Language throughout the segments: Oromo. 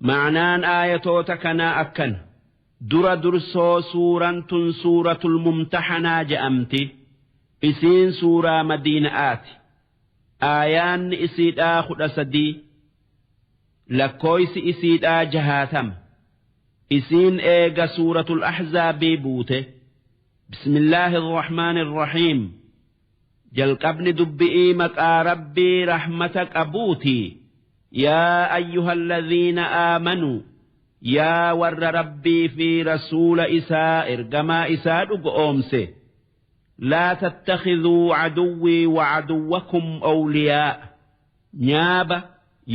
Ma'naan aayatoota kanaa akkana. Dura dursoo suuraan tun suuratul mumtahanaa je'amti. Isiin suuraa madiina'aati. Aayaanni isiidhaa 13. Lakkooysi isiidhaa 60. Isiin eega suuratul ahzaabii buute. Bismillaahi irrahmaani irrahiim. Jalqabni dubbi'ii maqaa Rabbii rahmata qabuuti. Yaa ayyuhalladhiina aamanuu yaa warra Rabbii fi rasuula isaa ergamaa isaa dhugo'oomse. Laa tattakhidhuu caduwwii wa caduwwakum awliyaa nyaaba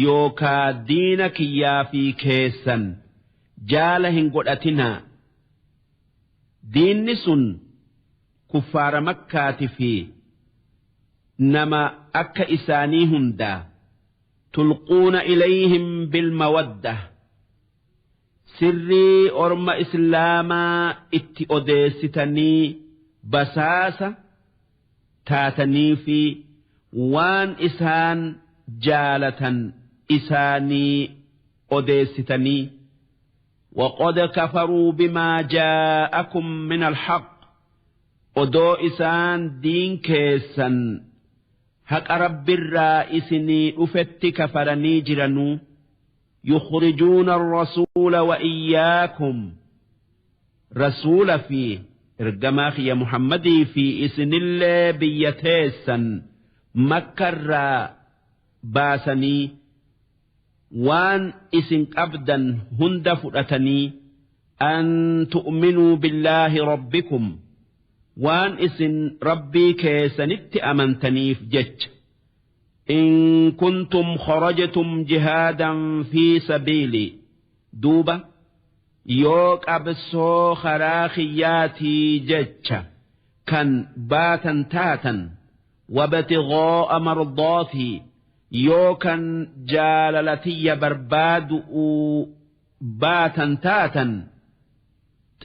yookaa diina kiyyaa fi keessan jaala hin godhatinaa. Diinni sun kuffaara makkaati fi nama akka isaanii hundaa. Tulquuna ilayhim bilmawadda sirrii orma islaamaa itti odeessitanii basaasa taatanii fi waan isaan jaalatan isaanii odeessitanii. وقد كفروا بما جاءكم من الحق odoo isaan diin keessan haqa Rabbirraa isinii dhufetti kafaranii jiranuu. yukhrijuuna arrasuula wa iyyaakum rasuula fi ergamaa kiyya Muhammadii fi isinillee biyya teessan Makkarraa baasanii waan isin qabdan hunda fudhatanii an tu'minuu billaahi rabbikum waan isin Rabbii keessanitti amantaniif jecha. In kuntum kharajtum jihaadan fi sabiilii duuba yoo qabsoo karaa kiyyaatii jecha kan baatan taatan wabtighaa'a mardaatii yoo kan jaalala tiyya barbaadu'uu baatan taatan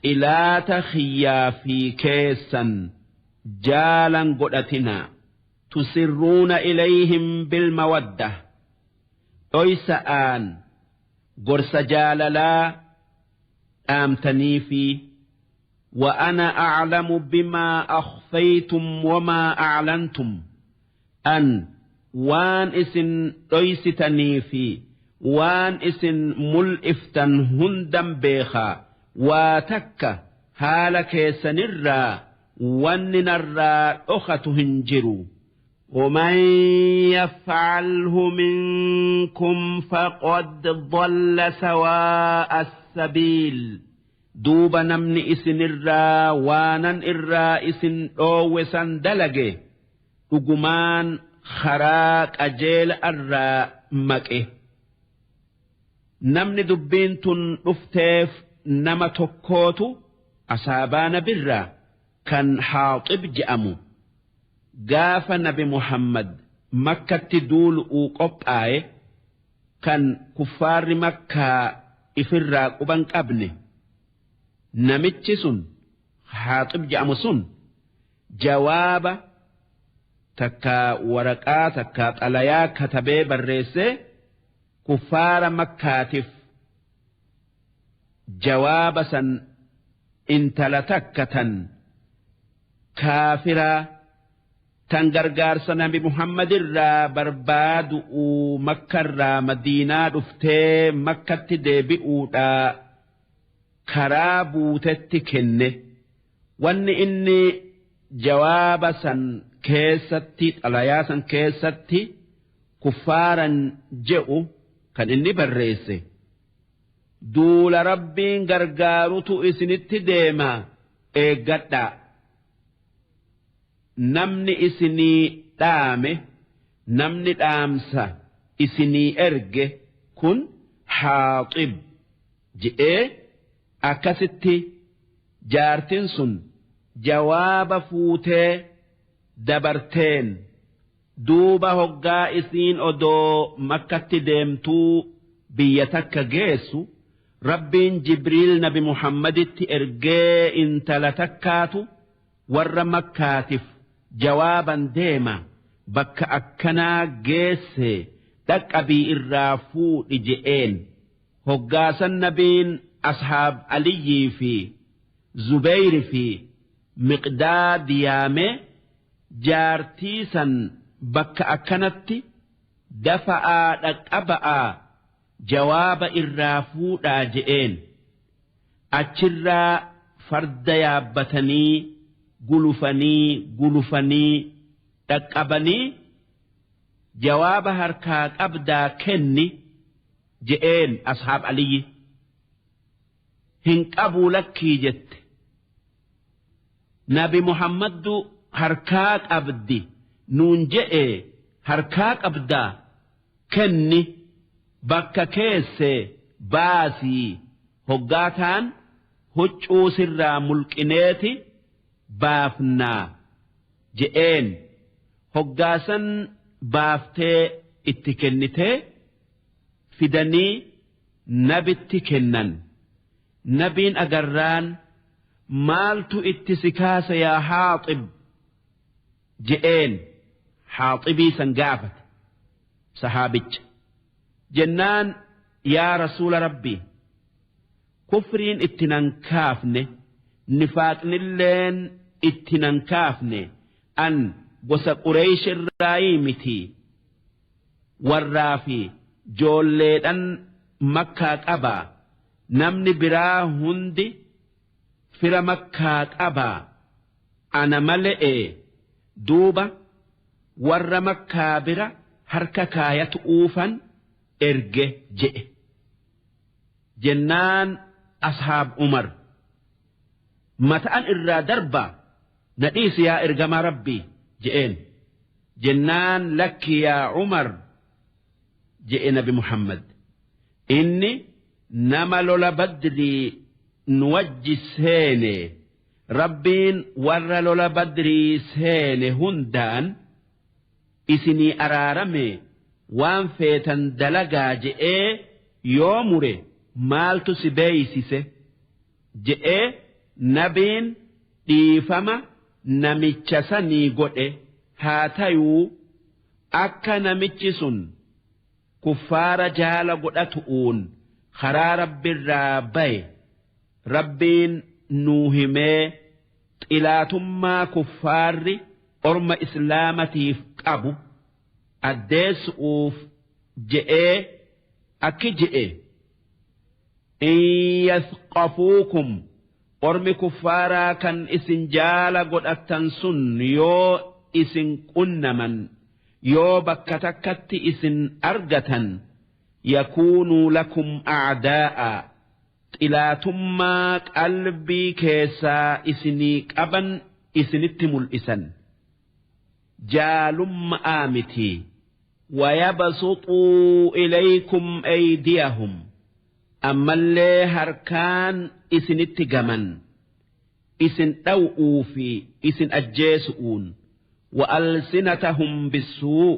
xilaata kiyyaa fi keessan jaalan godhatinaa. Tusirruuna ilayhim bilmawadda dhoysa'aan gorsa jaalalaa dhaamtaniifii. وأنا أعلم بما أخفيتم وما أعلنتم أن waan isin dhoysitanii fi waan isin mul'iftan hundan beekaa waa takka haala keessanirraa wanni narraa dhokatu hin jiru. ومن يفعله منكم فقد ضل سواء السبيل duuba namni isinirraa waanan irraa isin dhoowwe san dalage dhugumaan karaa qajeela irraa maqe. Namni dubbiin tun dhufteef nama tokkootu asaabaa nabirraa kan Haaxib je'amu gaafa nabi Muhammad Makkatti duulu'uu qophaaye kan kuffaarri Makkaa ifirraa quban qabne. Namichi sun Haaxib je'amu sun jawaaba takkaa waraqaa takkaa xalayaa katabee barreessee kuffaara Makkaatif jawaaba san intala takka tan kaafiraa tan gargaarsa nabi Muhammadirraa barbaadu'uu Makkarraa Madiinaa dhuftee Makkatti deebi'uudhaa karaa buutetti kenne. Wanni inni jawaaba san keessatti xalayaa san keessatti kuffaaran je'u kan inni barreesse duula Rabbiin gargaarutu isinitti deema eeggadhaa. Namni isinii dhaame namni dhaamsa isinii erge kun Haaxib je'ee akkasitti jaartin sun jawaaba fuutee dabarteen. Duuba hoggaa isiin odoo Makkatti deemtuu biyya takka geessu Rabbiin Jibriil nabi Muhammaditti ergee intala takkaatu warra Makkaatif jawaaban deema bakka akkanaa geesse dhaqqabii irraa fuudhi je'een. Hoggaasan nabiin ashaab Aliyyii fi Zubeyri fi Miqdaad yaamee jaartii san bakka akkanatti dafa'aa dhaqqaba'aa jawaaba irraa fuudhaa je'een. Achirraa farda yaabbatanii gulufanii gulufanii dhaqqabanii jawaaba harkaa qabdaa kenni je'een ashaab Aliyyi. Hin qabuu lakkii jette. Nabi Muhammaddu harkaa qabdi nuun je'e harkaa qabdaa kenni bakka keesse baasii hoggaataan huccuu sirraa mulqineeti baafnaa je'een. Hoggaasan baaftee itti kennitee fidanii nabitti kennan. Nabiin agarraan maaltu itti si kaase yaa Haaxib je'een. Haaxibii san gaafate sahaabicha. Jennaan yaa rasuula rabbii kufriin itti nan kaafne nifaaqnilleen itti nan kaafne an gosa Qureesh irraayii miti warraa fi joolleedhan makkaa qabaa namni biraa hundi fira makkaa qabaa ana male'e duuba warra makkaa bira harka kaayatu uufan erge je'e. Jennaan ashaab Umar mata'an irraa darbaa na dhiisi yaa ergamaa rabbii je'een. Jennaan lakki yaa Umar je'e nabi Muhammad inni nama lola badrii nu wajji seene rabbiin warra lola badrii seene hundaan isinii araarame waan feetan dalagaa je'ee yoo mure maaltu si beeysise je'ee nabiin dhiifama namicha sanii godhe haa tayuu akka namichi sun kuffaara jaala godhatu'uun karaa rabbirraa baye rabbiin nuu himee xilaatummaa kuffaarri orma islaamatiif qabu addeessu'uuf je'ee akki je'e in yathqafuukum ormi kuffaaraa kan isin jaala godhattan sun yoo isin qunnaman yoo bakka takkatti isin argatan yakuunuu lakum a'daa'a xilaatummaa qalbii keessaa isinii qaban isinitti mul'isan jaalummaa miti wayabsuxuu ilaykum aydiyahum ammallee harkaan isinitti gaman isin dhaw'uu fi isin ajjeesu'uun wa'alsinatahum bissuu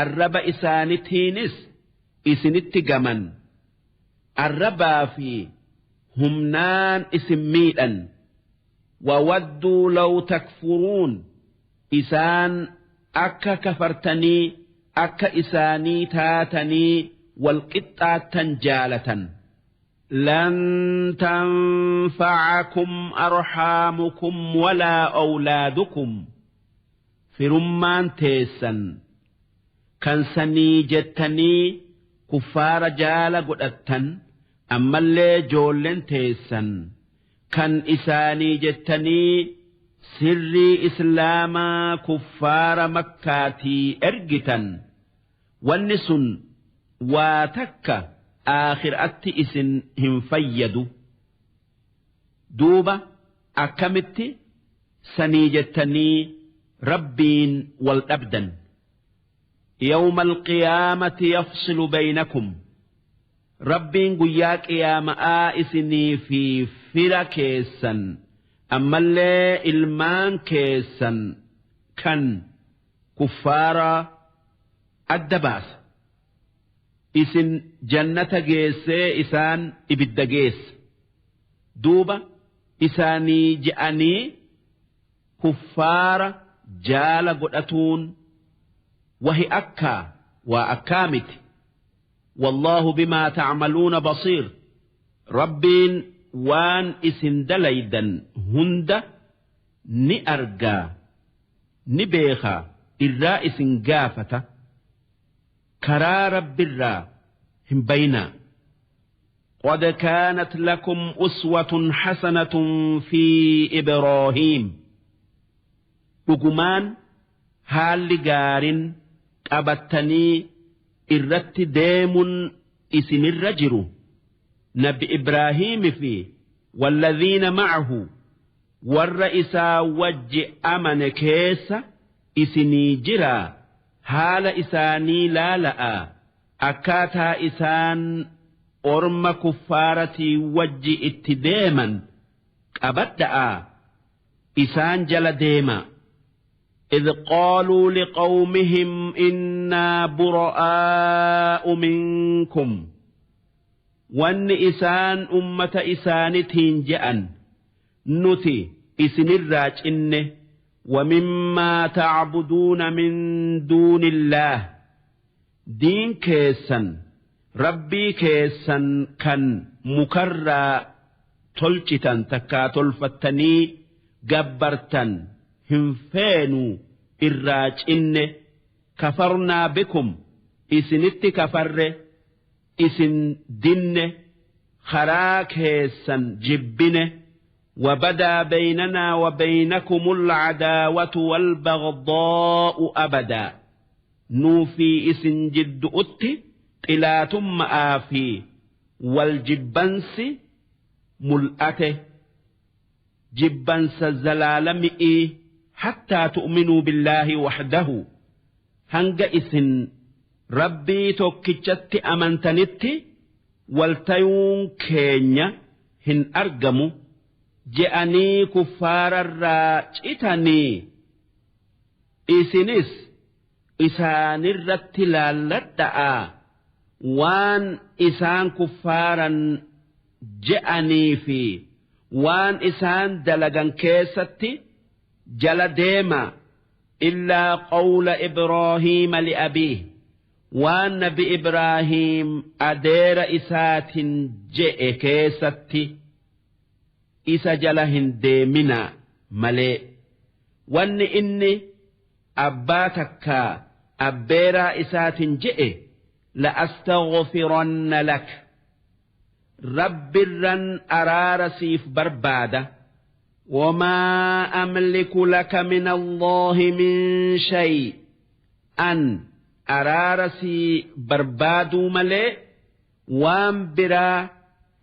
arraba isaanitiinis isinitti gaman arrabaa fi humnaan isin miidhan wawadduu law takfuruun isaan akka kafartanii akka isaanii taatanii walqixxaattan jaalatan. Lan tanfa'akum arhaamukum walaa awlaadukum firummaan teessan kan sanii jettanii kuffaara jaala godhattan ammallee joolleen teessan kan isaanii jettanii sirrii islaamaa kuffaara makkaatii ergitan wanni sun waa takka aakhiraatti isin hin fayyadu. Duuba akkamitti sanii jettanii rabbiin wal dhabdan. Yawma alqiyaamati yafsilu baynakum rabbiin guyyaa qiyaama'aa isinii fi fira keessan ammallee ilmaan keessan kan kuffaara adda baasa. Isin jannata geessee isaan ibidda geesse. Duuba isaanii je'anii kuffaara jaala godhatuun wahi akkaa waa akkaa miti. Wallaahu bimaa tacmaluuna basiir. Rabbiin waan isin dalaydan hunda ni argaa, ni beekaa, irraa isin gaafata. Karaa Rabbirraa hin bayinaa. قد كانت لكم أسوة حسنة في إبراهيم Dhugumaan haalli gaarin qabattanii irratti deemun isinirra jiru nabi Ibraahiimi fi والذين معه warra isaa wajji amane keessa isinii jiraa. Haala isaanii laala'a, akkaataa isaan orma kuffaaratii wajji itti deeman qabadha'a, isaan jala deema. إذ قالوا لقومهم إنا براء منكم Wanni isaan ummata isaanitiin je'an, nuti isinirraa cinne, ومما تعبدون من دون الله diin keessan, rabbii keessan kan mukarraa tolchitan takkaa tolfattanii gabbartan hin feenu, irraa cinne. كفرنا بكم isinitti kafarre, isin dinne, karaa keessan jibbine. وبدا بيننا وبينكم العداوة والبغضاء أبدا nuu fi isin jiddu'utti xilaatummaa fi wal jibbansi mul'ate, jibbansa zalaalami'ii. حتى تؤمنوا بالله وحده hanga isin Rabbii tokkichatti amantanitti waltayuun keenya hin argamu je'anii kuffaararraa citanii. Isinis isaanirratti laalladha'aa, waan isaan kuffaaran je'anii fi waan isaan dalagan keessatti jala deema. إلا قول إبراهيم لأبيه waan nabi Ibraahiim adeera isaatin je'e keessatti isa jala hin deeminaa malee. Wanni inni abbaa takkaa abbeeraa isaatin je'e, لأستغفرن لك Rabbirran araara siif barbaada. وما أملك لك من الله من شيء an araara sii barbaaduu malee waan biraa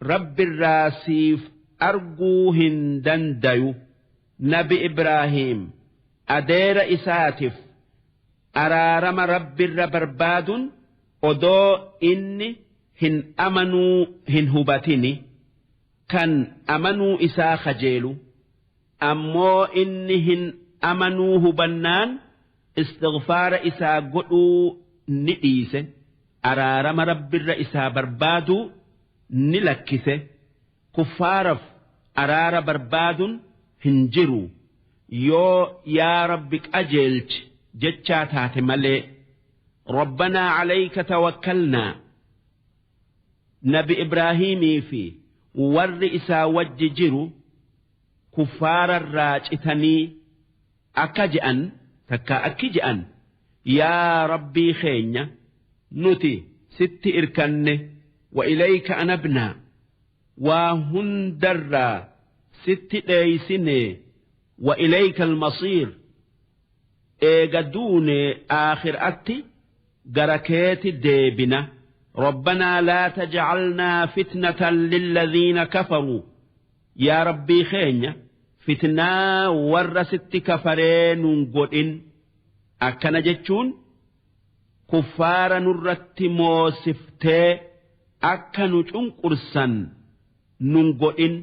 Rabbirraa siif arguu hin dandayu. Nabi Ibraahiim adeera isaatif araarama Rabbirra barbaadun odoo inni hin amanuu hin hubatini, kan amanuu isaa kajeelu. Ammoo inni hin amanuu hubannaan istighfaara isaa godhuu ni dhiise, araarama Rabbirra isaa barbaaduu ni lakkise. Kuffaaraf araara barbaadun hin jiru yoo yaa Rabbi qajeelchi jechaa taate malee. ربنا عليك توكلنا Nabi Ibraahimii fi warri isaa wajji jiru kuffaararraa citanii akka je'an takka akki je'an, yaa Rabbii keenya, nuti sitti irkanne. وإليك أنبنا waa hundarraa sitti dheeysine. وإليك المصير eega duune aakhiraatti gara keeti deebina. ربنا لا تجعلنا فتنة للذين كفروا yaa Rabbii keenya, fitnaa warra sitti kafaree nun godhin. Akkana jechuun kuffaara nurratti moosiftee akka nu cunqursan nun godhin,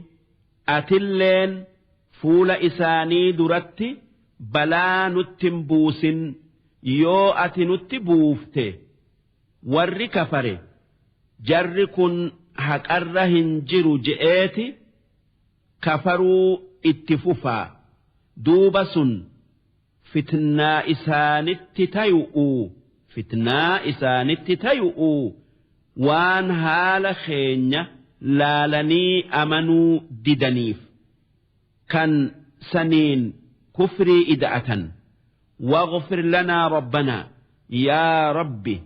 atilleen fuula isaanii duratti balaa nutti hin buusin. Yoo ati nutti buufte warri kafare, jarri kun haqarra hin jiru je'eeti kafaruu itti fufaa. Duuba sun fitnaa isaanitti tayu'u, fitnaa isaanitti tayu'u. Waan haala keenya laalanii amanuu didaniif kan saniin kufrii ida'atan. واغفر لنا ربنا، yaa Rabbi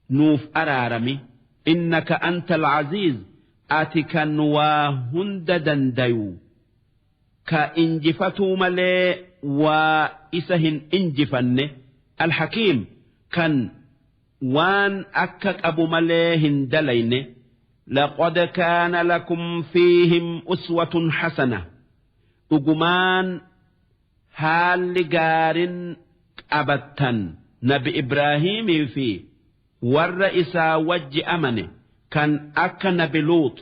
nuuf araarami. إنك أنت العزيز، ati kan waa hunda dandayu, ka injifatuu malee waa isa hin injifanne, الحكيم, kan waan akka qabu malee hin dalayne. لقد كان لكم فيهم أسوة حسنة، dhugumaan haalli gaarin qabattan Nabi Ibraahimii fi warra isaa wajji amane, kan akka Nabi Luut,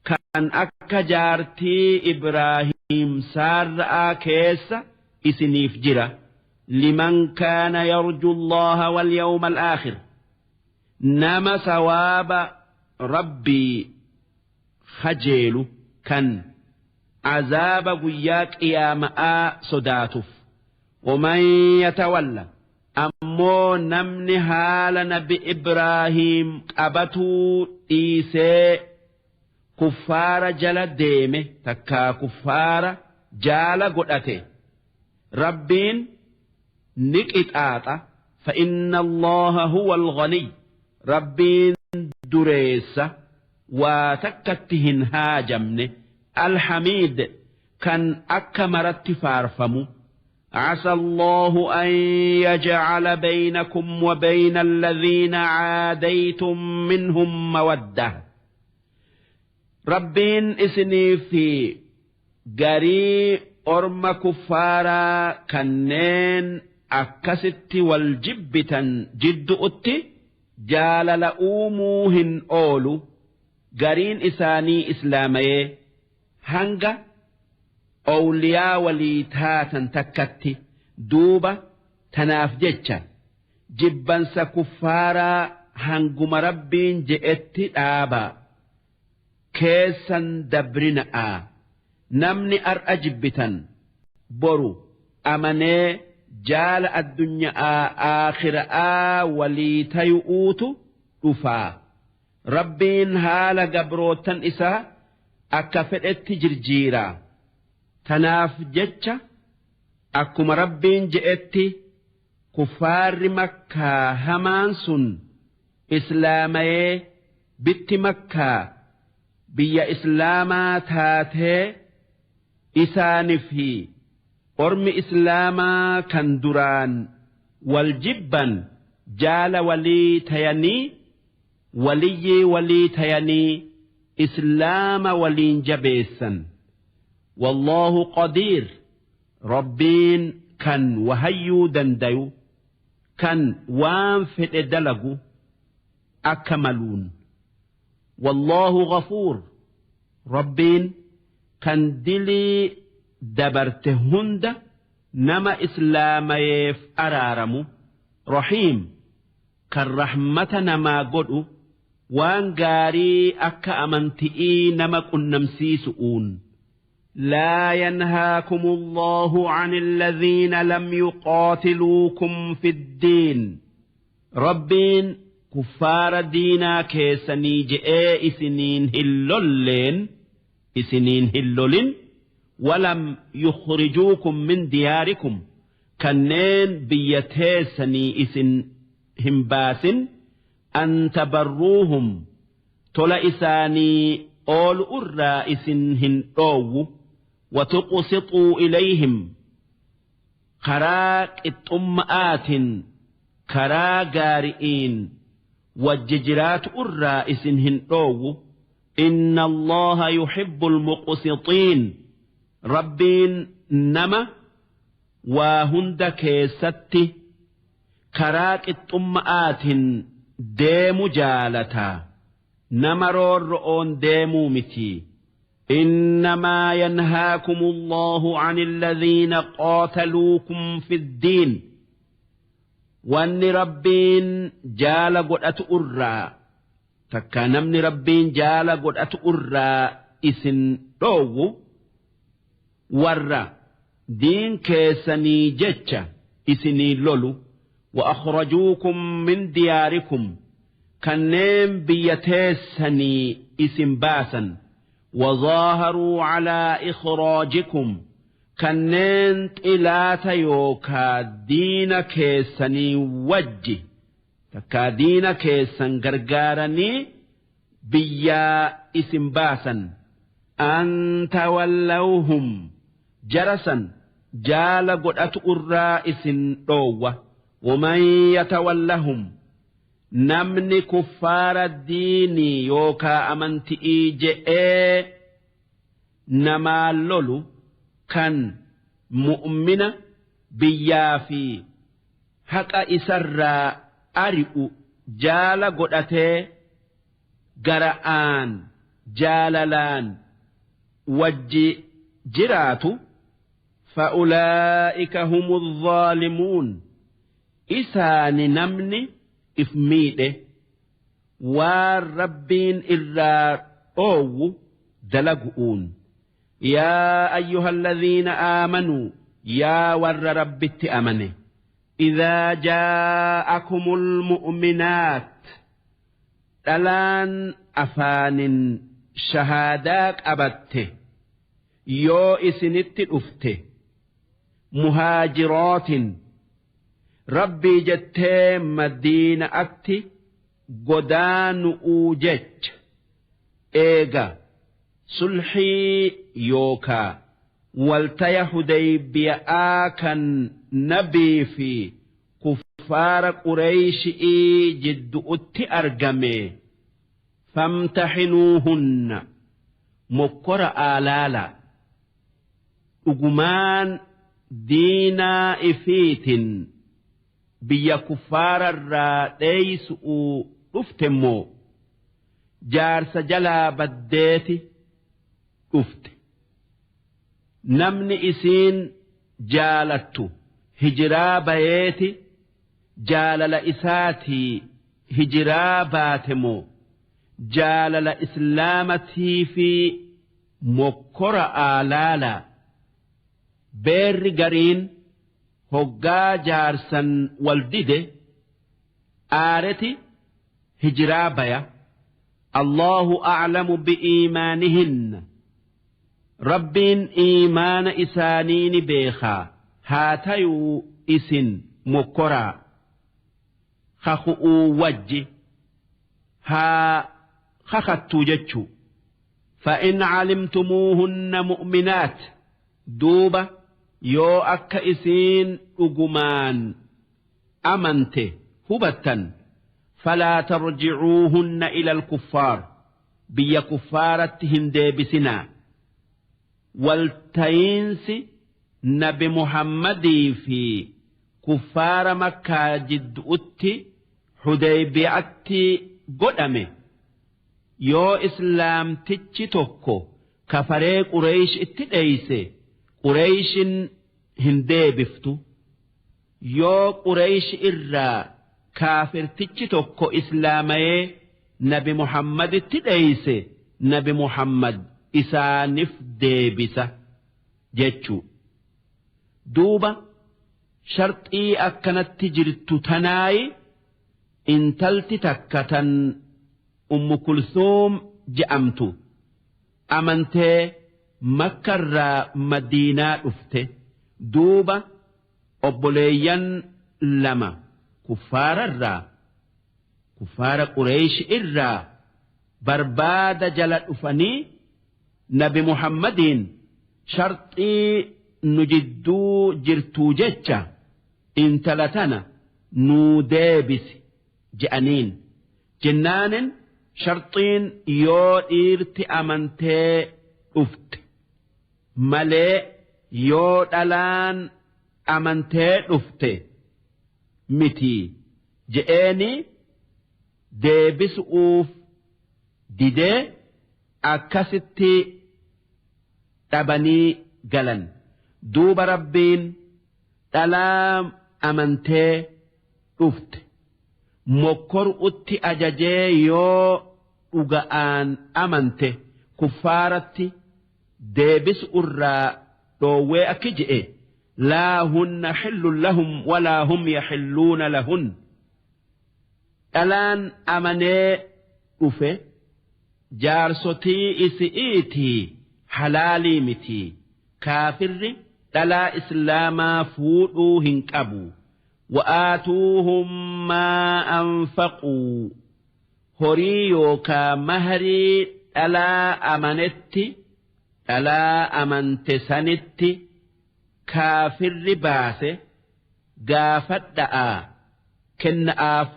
kan akka jaartii Ibraahim Saarra'aa keessa isiniif jira. لمن كان يرجو الله واليوم الآخر، nama sawaaba Rabbii kajeelu, kan azaaba guyyaa qiyaama'aa sodaatuuf. ومن يتول، ammoo namni haala Nabi Ibraahiim qabatuu dhiisee kuffaara jala deeme, takkaa kuffaara jaala godhate, Rabbiin ni qixaaxa. فإن الله هو الغني، Rabbiin dureessa waa takkatti hin haajamne, الحميد, kan akka maratti faarfamu. عسى الله أن يجعل بينكم وبين الذين عاديتم منهم مودة. Rabbiin isinii fi garii orma kuffaaraa kanneen akkasitti wal jibbitan jiddu'utti jaalala uumuu hin oolu, gariin isaanii islaamayee hanga owliyaa walii taatan takkatti. Duuba tanaaf jecha jibbansa kuffaaraa hanguma Rabbiin je'etti dhaabaa, keessan dabrina'a. Namni ar'a jibbitan boru amanee jaala addunyaa aakhira'aa walii tayu'uutu dhufaa. Rabbiin haala gabrootan isaa akka fedhetti jirjiiraa. Tanaaf jecha akkuma Rabbiin je'etti kuffaarri Makkaa hamaan sun islaamayee bitti Makkaa biyya islaamaa taatee, isaanii fi ormi islaamaa kan duraan wal jibban jaala walii tayanii, waliyyii walii tayanii, islaama waliin jabeessan. والله قدير، Rabbiin kan wahayyuu dandayu, kan waan fedhe dalagu akka maluun. والله غفور، Rabbiin kan dilii dabarte hunda nama islaamayeef araaramu, رحيم, kan rahmata namaa godhu, waan gaarii akka amanti'ii nama qunnamsiisu'uun. لا ينهاكم الله عن الذين لم يقاتلوكم في الدين، Rabbiin kuffaara diinaa keessanii je'ee isiniin hin lolleen, isiniin hin lolin, ولم يخرجوكم من دياركم, kanneen biyya teessanii isin hin baasin, أن تبروهم, tola isaanii oolu irraa isin hin dhoowwu, وتقسطوا إليهم, karaa qixxumma'aatiin, karaa gaari'iin wajji jiraatu irraa isin hin dhoowwu. إن الله يحب المقسطين، Rabbiin nama waa hunda keessatti karaa qixxumma'aatiin deemu jaalataa, nama roorro'oon deemuu miti. إنما ينهاكم الله عن الذين قاتلوكم في الدين، wanni Rabbiin jaala godhatu irraa takka namni Rabbiin jaala godhatu irraa isin dhoowwu warra diin keessanii jecha isinii lolu, وأخرجوكم من دياركم. Kanneen biyya teessanii isin baasan. Wazaaharuu calaa ikhraajikum, kanneen xilaata yookaa diina keessanii wajji takkaa diina keessan gargaaranii biyyaa isin baasan. An tawallawhum, jarasan jaala godhatu irraa isin dhoowwa. Waman yatawallahum, namni kuffaara diinii yookaa amanti'ii je'ee namaa lolu kan mu'mina biyyaa fi haqa isarraa ari'u jaala godhatee gara'aan jaalalaan wajji jiraatu, fa'ulaa'ika humu zaalimuun, isaani namni if miidhe waan Rabbiin irraa dhoowwu dalagu'uun. Yaa ayyuhalladhiina aamanuu, yaa warra Rabbitti amane, idhaa jaa'akumul mu'minaat, dhalaan afaanin shahaadaa qabatte yoo isinitti dhufte, muhaajirootin, Rabbii jettee Madiina'atti godaanu'uu jecha, eega sulhii yookaa waltaya Hudaybiya'aa kan nabii fi kuffaara Qureyshi'ii jiddu'utti argame, famtaxinuuhunna, mokkora'aa laalaa. Dhugumaan diinaa ifiitin biyya kuffaararraa dheeysu'uu dhufte moo jaarsa jalaa baddeeti dhufte? Namni isiin jaalattu hijiraa bayeeti jaalala isaatii hijiraa baate moo jaalala islaamatiifi mokkora'aa laalaa. Beerri gariin hoggaa jaarsan wal dide aareti hijiraa baya. Allahu a'lamu bi'iimaanihinna, Rabbiin iimaana isaanii ni beekhaa, haa tayuu isin mokkoraa kakhu'uu wajji haa kakhattuu jechuu. Fa'in calimtumuuhunna mu'minaat, duuba yoo akka isiin dhugumaan amante hubattan, falaa tarji'uuhunna ilal kuffaar, biyya kuffaaratti hin deebisinaa. Waltayiinsi nabi Muhammadii fi kuffaara Makkaa jiddu'utti Hudaybi'atti godhame, yoo islaamtichi tokko kafaree Quraysh itti dheeyse, Qurayshin hin deebiftu. Yoo Quraysh irraa kaafirtichi tokko islaamayee nabi Muhammaditti dheeyse, nabi Muhammad isaanif deebisa jechuu. Duuba sharxii akkanatti jirtu tanaayi intalti takka tan Ummu Kulsuum je'amtu amantee Makkarraa Madiinaa dhufte. Duuba obboleeyyan lama kuffaararraa, kuffaara Quraysh irraa barbaada jala dhufanii nabi Muhammadiin sharxii nu jidduu jirtuu jecha intala tana nuu deebisi je'aniin. Jennaanin sharxiin yoo dhiirti amantee dhufte malee yoo dhalaan amantee dhufte miti je'eeni deebisu'uuf didee akkasitti dhabanii galan. Duuba Rabbiin dhalaa amantee dhufte mokkoru'utti ajajee yoo dhuga'aan amante kuffaaratti deebisu'urraa dhoowwee akki je'e: laa hunna xillun lahum walaa hum yaxilluuna lahun. Dhalaan amanee dhufe jaarsotii isi'iitii halaalii miti. Kaafirri dhalaa islaamaa fuudhuu hin qabu. Wa'aatuuhum maa anfaquu, horii yookaa mahrii dhalaa amanetti, dhalaa amante sanitti kaafirri baase gaafadha'aa kenna'aaf,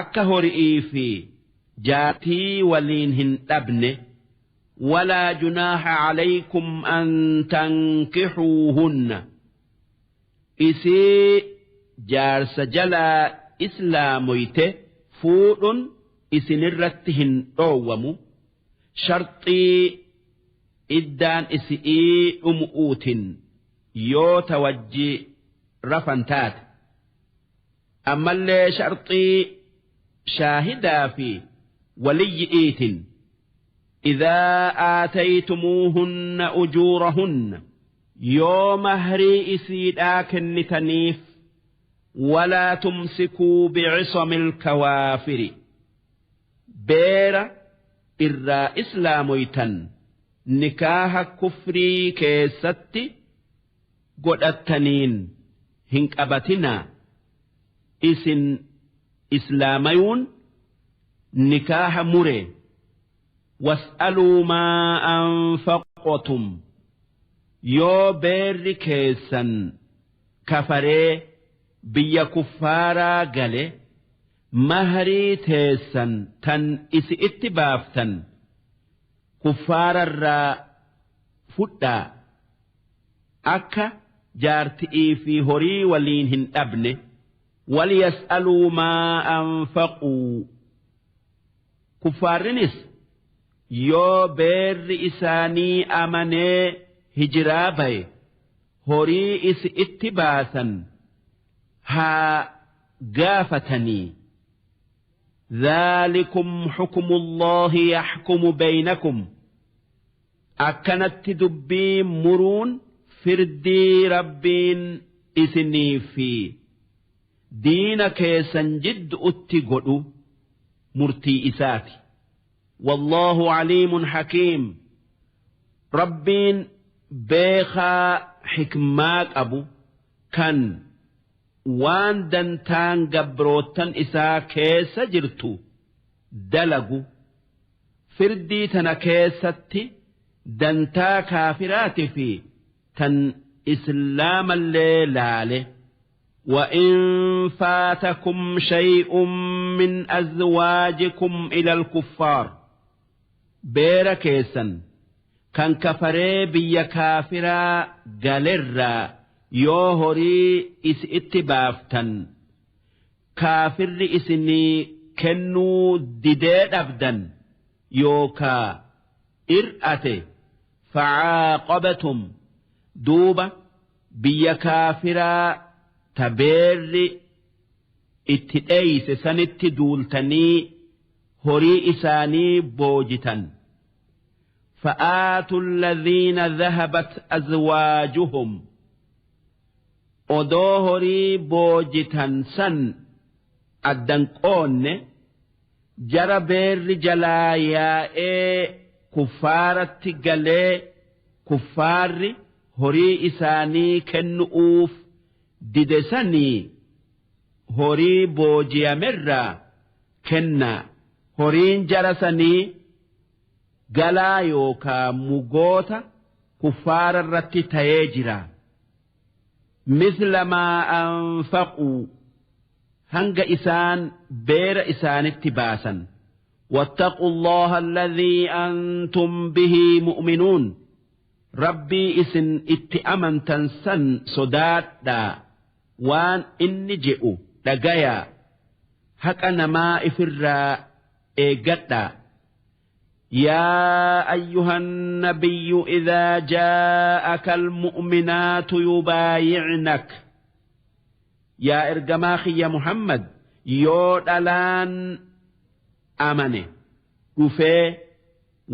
akka hori'ii fi jaartii waliin hin dhabne. Walaa junaaha calaykum an tankixuuhunna, isii jaarsa jalaa islaamoyte fuudhun isinirratti hin dhoowwamu, sharxii iddaan isi'ii dhumu'uutin yoo tawajji rafan taate, ammallee sharxii shaahidaa fi waliyyi'iitin. Idaa aataytumuuhunna ujuurahunna, yoo mahrii isiidhaa kennitaniif. Walaa tumsikuu bi'isamil kawaafiri, beera irraa islaamoytan nikaaha kufrii keessatti godhattaniin hin qabatinaa. Isin islaamayuun nikaaha mure. Was'aluu maa anfaqotum, yoo beerri keessan kafaree biyya kuffaaraa gale, mahrii teessan tan isi itti baaftan kuffaararraa fudhaa, akka jaarti'ii fi horii waliin hin dhabne. Waliyas'aluu maa anfaquu, kuffaarrinis yoo beerri isaanii amanee hijiraa baye, horii isi itti baasan haa gaafatanii. ذلكم حكم الله يحكم بينكم, akkanatti dubbii muruun firdii Rabbiin isinii fi diina keessan jidduutti godhu murtii isaati. والله عليم حكيم, Rabbiin beekaa xikmaa qabu, kan waan dantaan gabroottan isaa keessa jirtu dalagu. Firdii tana keessatti dantaa kaafiraati fi tan islaamallee laale. وإن فاتكم شيء من أزواجكم إلى الكفار, beera keessan kan kafaree biyya kaafiraa galerraa yoo horii isi itti baaftan kaafirri isinii kennuu didee dhabdan yookaa ir'ate, فعاقبتم, duuba biyya kaafiraa tabeerri itti dheeyse sanitti duultanii horii isaanii boojitan, فآتوا الذين ذهبت أزواجهم, odoo horii boojitan san addan qoonne, jara beerri jalaa yaa'ee kuffaaratti galee kuffaarri horii isaanii kennu'uuf dide sanii horii booji'amerraa kennaa. Horiin jara sanii galaa yookaa mugoota kuffaara irratti ta'ee jira. مثل ما أنفقوا, hanga isaan beera isaanitti baasan. واتقوا الله الذي أنتم به مؤمنون, Rabbii isin itti amantan san sodaadhaa, waan inni je'u dhagayaa, haqa namaa ifirraa eeggadhaa. يا أيها النبي إذا جاءك المؤمنات يبايعنك, yaa ergamaa kiyya Muhammad, yoo dhalaan amane dhufee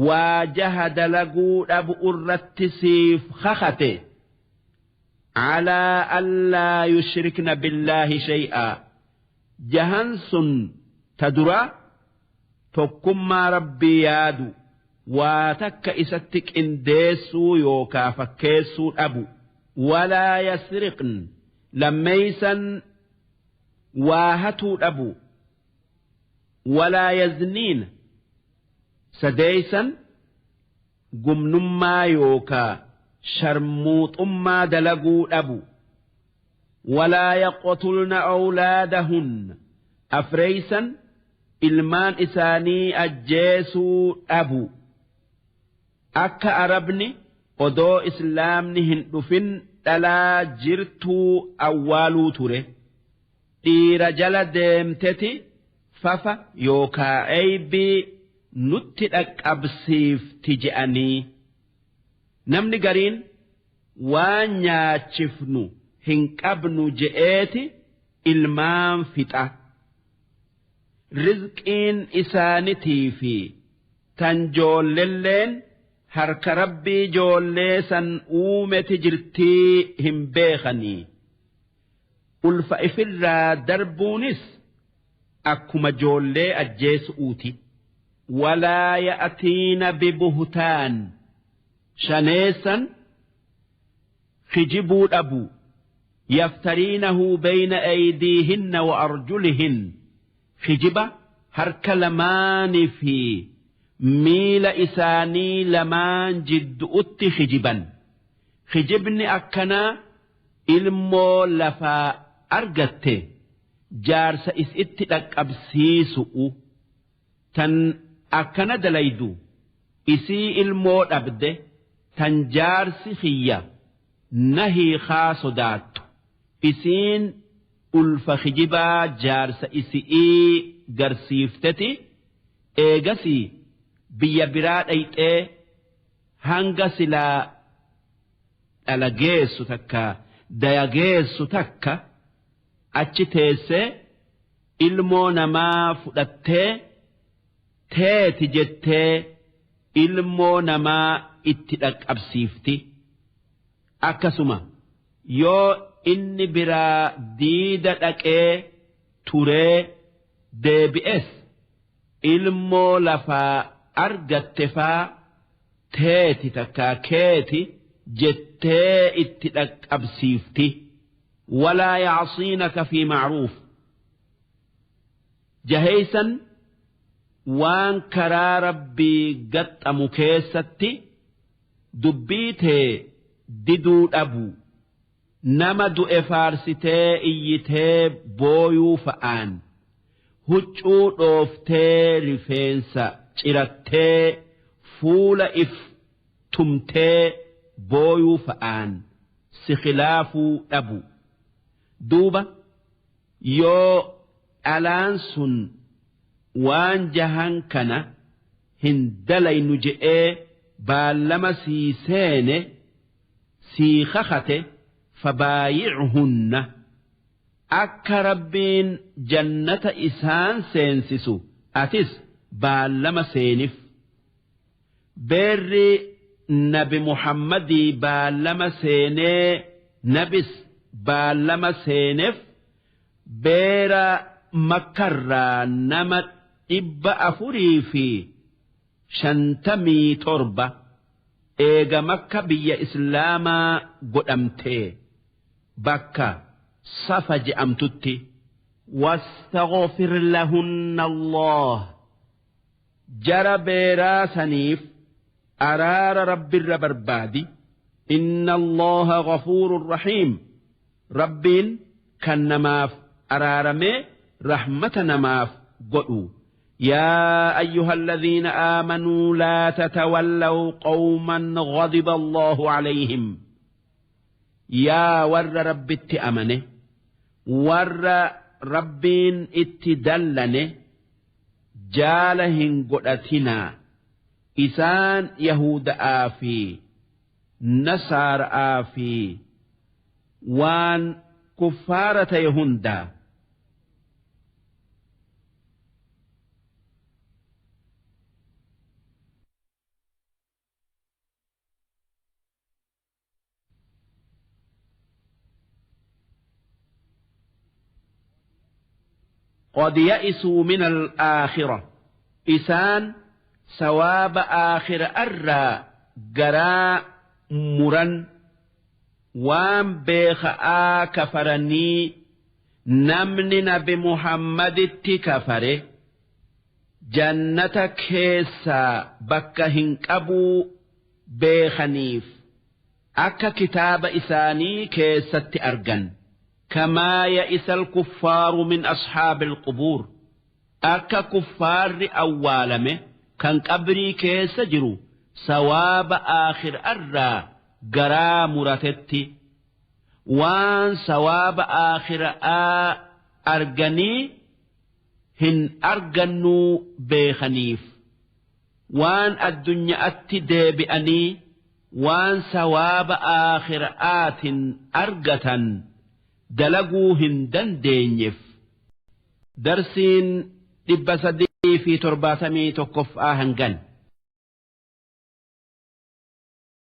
waa jaha dalaguu dhabu irratti siif kakate, على ألا يشركن بالله شيئا, Jahan sun ta dura tokkummaa Rabbii yaadu, waa takka isatti qindeessuu yookaa fakkeessuu dhabu. Walaa yasriqn, lammeeysan waa hatuu dhabu. Walaa yazniin, sadeeysan gumnummaa yookaa sharmuuxummaa dalaguu dhabu. Walaa yaqtulna awlaadahunna, afreeysan ilmaan isaanii ajjeesuu dhabu. Akka Arabni odoo Islaamni hin dhufin dhalaa jirtuu awwaaluu ture, dhiira jala deemteti fafa yookaa eybii nutti dhaqqabsiifti je'anii. Namni gariin waan nyaachifnu hin qabnu je'eeti ilmaan fixa. Rizqiin isaanitii fi tan joollelleen harka Rabbii joollee san uumeti jirtii hin beekanii. Ulfa ifirraa darbuunis akkuma joollee ajjeesu'uuti. Walaa ya'tiina bibuhtaan, shaneessan kijibuu dhabu. Yaftariinahu bayna aydiihinna wa arjulihin, kijiba harka lamaanii fi miila isaanii lamaan jiddu'utti kijiban. Kijibni akkanaa ilmoo lafaa argatte jaarsa isitti dhaqqabsiisu'u. Tan akkana dalaydu isii ilmoo dhabde, tan jaarsi xiyya na hiikaa sodaattu. Isiin ulfa kijibaa jaarsa isi'ii garsiifteti eegasii biyya biraa dhayxee hanga silaa dhalageessu takka dayageessu takka achi teessee ilmoo namaa fudhattee teeti jettee ilmoo namaa itti dhaqqabsiifti. Akkasuma yoo inni biraa diida dhaqee turee deebi'es ilmoo lafaa argatte faa teeti takkaa keeti jettee itti dhaqqabsiifti. Walaa yacsiinaka fi macruuf, jaheeysan waan karaa Rabbii gaxxamu keessatti dubbii tee diduu dhabu. Nama du'e faarsitee iyyitee booyuu fa'aan, huccuu dhooftee rifeensa cirattee fuula if tumtee booyuu fa'aan si khilaafuu dhabu. Duuba yoo dhalaan sun waan jahan kana hin dalaynu je'ee baallama sii seene, sii kakate, fabaayichunna, akka Rabbiin jannata isaan seensisu atis baallama seenif. Beerri Nabi Muhammadii baallama seenee nabis baallama seeneef beera Makkarraa nama 457 eega Makka biyya Islaamaa godhamtee bakka Safa je'amtutti. واستغفر لهن الله, jara beeraa saniif araara Rabbirra barbaadi. إن الله غفور رحيم, Rabbiin kan namaaf araaramee rahmata namaaf godhu. يا أيها الذين آمنوا لا تتولوا قوما غضب الله عليهم. Yaa warra Rabbitti amane, warra Rabbiin itti dallane jaala hin godhatinaa. Isaan Yahuda'aa fi Nasaara'aa fi waan kuffaara ta'e hundaa. Qad ya'isuu min al-aakhira, isaan sawaaba aakhira'arraa garaa muran, waan beekha'aa kafaranii. Namni nabi Muhammaditti kafare jannata keessaa bakka hin qabuu beekhaniif, akka kitaaba isaanii keessatti argan. Kamaa ya'isa al-kuffaaru min ashaabil qubuur, akka kuffaarri awwaalame kan qabrii keessa jiru sawaaba aakhira'arraa garaa muratetti, waan sawaaba aakhira'aa arganii hin argannuu beekhaniif, waan addunya'atti deebi'anii waan sawaaba aakhira'aatin argatan dalaguu hin dandeenyef. Darsiin 371ffaa hangan.